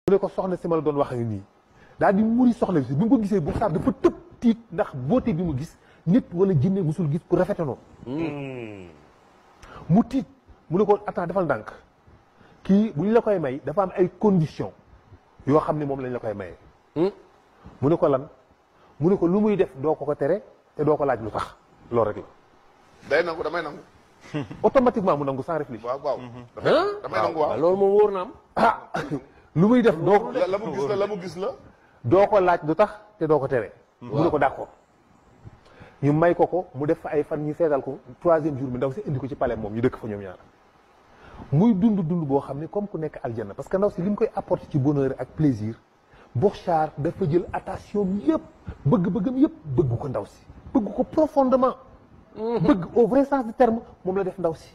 mu ne ko soxna si ma la doon wax nii daal di muri soxna si bi mu ko gisee bu saar dafa tëb tiit ndax beauté bi mu gis nit wala jinne musul gis ku rafete noonu mu tiit mu ne ko attends defal ndànk kii bu ñu la koy may dafa am ay conditions yoo xam ne moom lañ la koy mayee mu ne ko lan mu ne ko lu muy def doo ko tere te doo ko laaj lu tax loolu rek la day nangu damay nangu automatiquement mu nangu sans réfléchir waaw damay nangu waaw loolu moom wóor na am lu muy def doo la mu gis la doo ko laaj lu tax te doo ko tere mu ne ko d'accord ñu may ko mu def fa ay fan ñu seetal ko 3e jour bi ndaw si indi ko ci palais moom ñu dëkk fa ñoom ñaar muy dund boo xam ne comme ku nekk aljanna parce que ndaw si li mu koy apporter ci bonheur ak plaisir Bourchard dafa jël attention yëpp bëgg-bëggam yëpp bëgg ko ndaw si bëgg ko profondément bëgg au vrai sens du terme moom la def ndaw si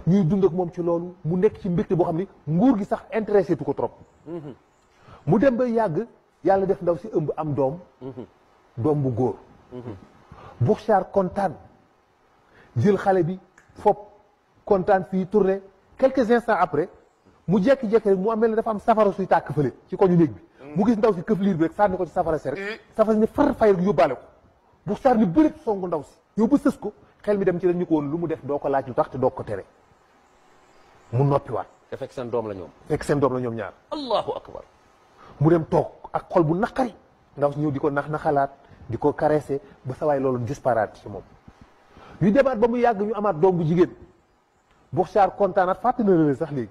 ñuy dund ak moom ci loolu mu nekk ci mbégte boo xam ni nguur gi sax intéressé tu ko trop mu dem ba yàgg yàlla def ndaw si ëmb am doom bu góor Bourchard kontaan jël xale bi fop kontaan fii tourné quelques instants après mu jekki-jekki rek mu am mel ne dafa am safara suy tàkk fële ci koñu néeg bi mu gis ndaw si këf liir bi rek sànni ko ci safara si rek safara si ne far fay rek yóbbaale ko Bourchard ni bërit songu ndaw si yow ba sës ko xel mi dem ci dañu ko woon lu mu def doo ko laaj lu tax te doo ko tere mu noppiwaat te fekk seen doom la ñoom ñaar allahu akbar mu dem toog ak xol bu naqari ndaw si ñëw di ko naxalaat di ko caresser ba sa waay loolu disparaître ci moom ñu demaat ba mu yàgg ñu amaat doom bu jigéen Bourchard kontaanaat fàtte na la sax léegi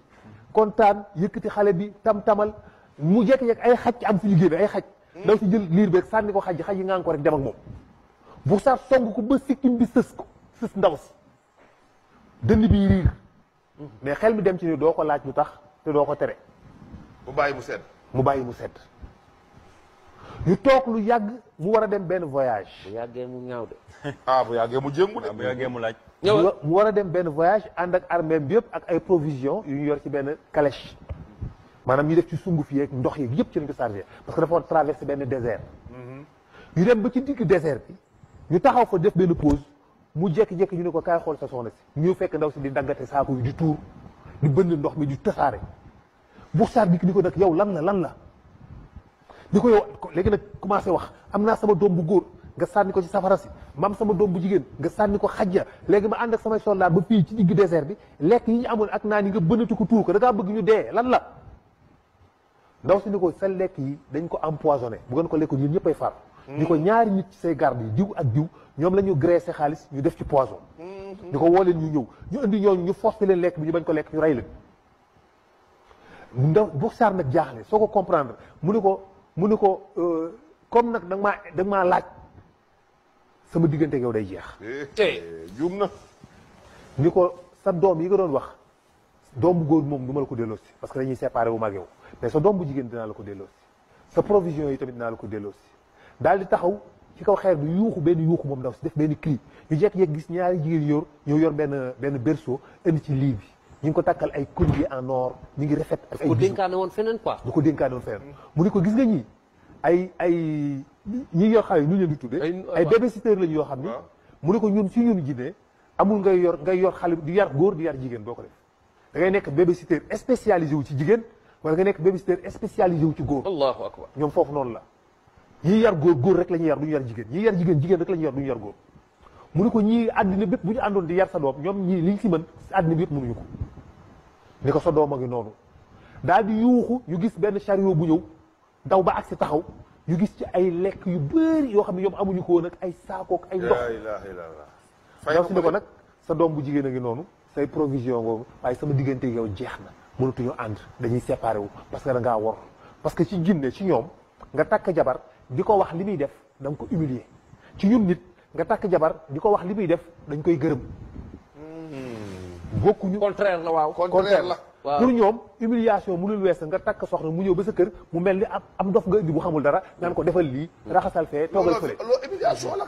kontaan yëkkati xale bi tam-tamal mu jekki-jekki ay xaj am fu ñu génne ay xaj ndaw si jël liir beeg sànni ko xaj yi ngaan ko rek dem ak moom Bourchard song ko ba sikkim bi sës ndaw si dënn bi riir mais xel mi dem ci ni doo ko laaj lu tax te doo ko tere mu bàyyi mu sedd ñu toog lu yàgg mu war a dem benn voyage bu yàggee mu ñaaw de bu yàggee mu jéngu de bu yàggee mu laaj mu war a dem benn voyage ànd ak armée bi yëpp ak ay provisions yu ñu yor ci benn calèche maanaam ñu def ci sunguf yeeg ndox yeeg yëpp ci lañ ko chargé parce que dafa war traversé benn désert ñu dem ba ci digg désert bi ñu taxaw fa def benn pause mu jékki-jékki ñu ne ko kaay xool sa soxna si ñu fekk ndaw si di daggate saako yi di tuur di bënn ndox mi di tasaare Bourchard bi ni ko nag yow lan la ni ko yow léegi nag commencé wax am naa sama doom bu góor nga sànni ko ci safara si ma am sama doom bu jigéen nga sànni ko xajja léegi ma ànd ak samay soldat ba fii ci digg désert bi lekk yi ñu amoon ak naan yi nga bënnati ko tuur ko da ngaa bëgg ñu dee lan la ndaw si ni ko sa lekk yi dañ ko empoisonné bu ngeen ko lekk ñun ñëppay far ni ko ñaari nit ci say garde yi diw ak diw ñoom la ñu graissé xaalis ñu def ci poison ni ko woo leen ñu ñëw ñu indi ñooñu ñu forcé leen lekk bi ñu bañ ko lekk ñu rey leen ndaw Bourchard nag jaaxle soo ko comprendre mu ni ko comme nag da maa laaj sama diggante yow day jeex juum na ni ko sa doom yi nga doon wax doom bu góor moom du ma la ko delloosi parce que dañuy séparé wu mag yow mais sa doom bu jigéen dinaa la ko delloosi sa provision yi tamit dinaa la ko delloosi daal di taxaw ci kaw xeer bi yuuxu moom ndaw si def benn cri ñu jekk-jekk gis ñaari jigéen yor benn berceau indi ci lii bi ñu ngi ko takkal ay collier en or ñu ngi rafet ak ay ko dénkaane woon feneen quoi du ko dénkaane woon feneen mu ni ko gis nga ñii ay ñi yor xale yi ñu leen di tudde ay babysitter lañu yoo xam ni mu ni ko ñun ci ñun jinne amul ngay yor xale di yar góor di yar jigéen boo ko def da ngay nekk babysitter spécialisé wu ci jigéen wala nga nekk babysitter spécialisé wu ci góor allahu akbar ñoom foofu noonu la ñii yar góor rek la ñuy yar du ñu yar jigéen ñii yar jigéen rek la ñuy yar du ñu yar góor mu ni ko ñii àddina bépp bu ñu àndoon di yar sa doom ñoom ñii liñ ci mën àddina bi yëpp mënuñu ko ni ko sa doom a ngi noonu daal di yuuxu ñu gis benn chariot bu ñëw daw ba agsi taxaw ñu gis ci ay lekk yu bëri yoo xam ne ñoom amuñu ko woon ak ay saakook ay ndox daw si ne ko nag sa doom bu jigéen a ngi noonu say provision ngoogu waaye sama diggante yow jeex na mënatuñu ànd dañuy séparé wu parce que da ngaa wor parce que ci jinne ci ñoom nga takk jabar di ko wax li muy def da nga ko humilier ci ñun nit nga takk jabar di ko wax li muy def dañ koy gërëm bokkuñu contraire la waaw contraire la pour ñoom humiliation mënul wees nga takk soxna mu ñëw ba sa kër mu mel ni am dof nga indi bu xamul dara naan ko defal lii raxasal fee toogal fële loolu humiliation la